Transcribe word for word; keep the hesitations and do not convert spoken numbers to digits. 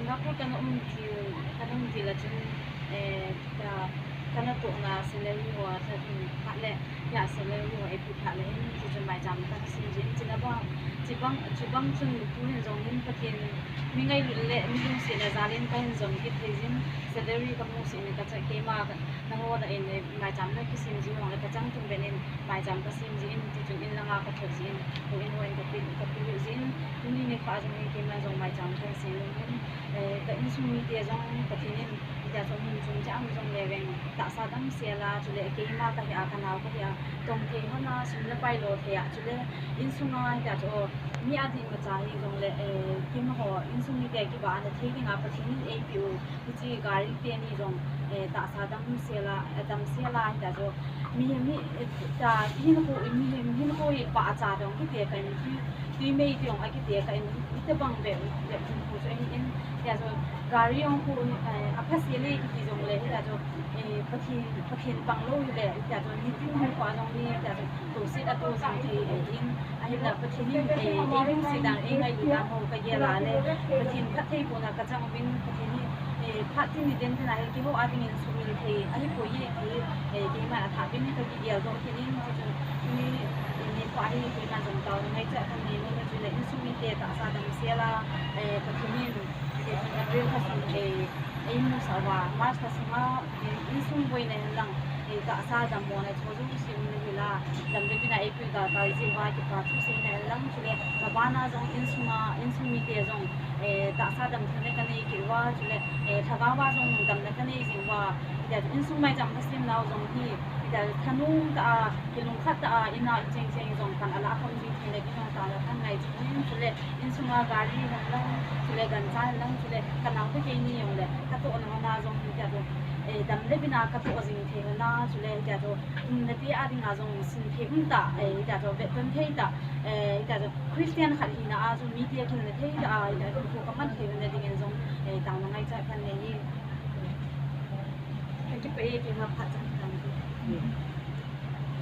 Singapore kana um til, kana um til a chun, eh, ka, kana tohna salary ho a chun phat le, ya salary ho eipeh phat le hin, chuchun maicham kasim jin, chuna bang, chubang, chubang chun tu hin jong hin Pathen mi ngailut le mi lungsetna jal in kahin jom kit thei jin, salary kamu seh in kacha keima ka, nangho na in, eh, maicham na kisim ji hong le kachang thum ben in maicham kasim jin, chuchun in langa kathot jin, houin ho in kape, kape jin, tuni nikho jong hi keima jong maicham kasim jin, eh, ka insung mite jong Pathen in, hitia chu mun chom cheh a um jong le veng, tahsa damsel a, chule keima kahi a, kanao kahi a, tong thei hon a, sum le pai lo thei a, chule insunga hitia chu mi adih imacha hi jong le, eh, keiho insung mite kiba ana thei dinga Pathen in eipeh u, hiche gari teni jong, eh, tahsa damsel a, eh, damsel a hitia chu mihem hi, eh, ta, hinkho, mihem hinkho hi pahcha dong kiti kha in, tui, tui mei ti jong akiti kha in, hitobang bep, bep hinkho chu ahin, hitia chu gari jong khu, eh, apha sel e kiti jong le, hitia chu, eh, Pathen, Pathen pang lou hile, hitia chu nitin hinkho a jong hi, hitia chu toset ato jing thei ahin, ahinla Pathen in, eh, eilungset dan, eingailut dan ho kagel a le, Pathen phattheibohna kachang uvin, Pathen hi, eh, phat tin ni den tin a hi keiho a dingin sumil thei ahipoi e ti, eh, keiman athah pen in kakigel doh kit in, chuchun tuni, tuni nikho hi keiman jong taona ngaicha kanei in, chule insung mite tahsa damsel a, eh, Pathen in, eh, April lha sung, eh, eimusah uva, March lha sunga, eh, insung boina hen lang, eh, tahsa dammona chu jouse um uvin la, dam le vin a eipui galkai jeh uva kipa thu seina hen lang, chule mabana jong insunga, insung mite jong, eh, tahsa damtheina kanei kit uva, chule, eh, lhagao a jong damna kanei jing uva, hitia chu insung maicham kasim nau jong hi, hitia chu thanom tah a, kilungkhat tah a, in a cheng cheng jong pan alah khom jing theina ding jong taona kanei jing in, chule insunga gari hen lang, chule gancha hen lang, chule kanaote keini jong le katohna hon a jong hitia chu, eh, dam le vin a katoh jing thei hon a, chule hitia chu, um, nati a dinga jong sin thei um tah, eh, hitia chu vetton thei tah, eh, hitia chu Christian khat hina a chu mite kilna thei tah a, hitia chu kaman thei hon a dingin jong, eh, taona ngaicha kanei e. Kakipah e, keima phat chan kan ti.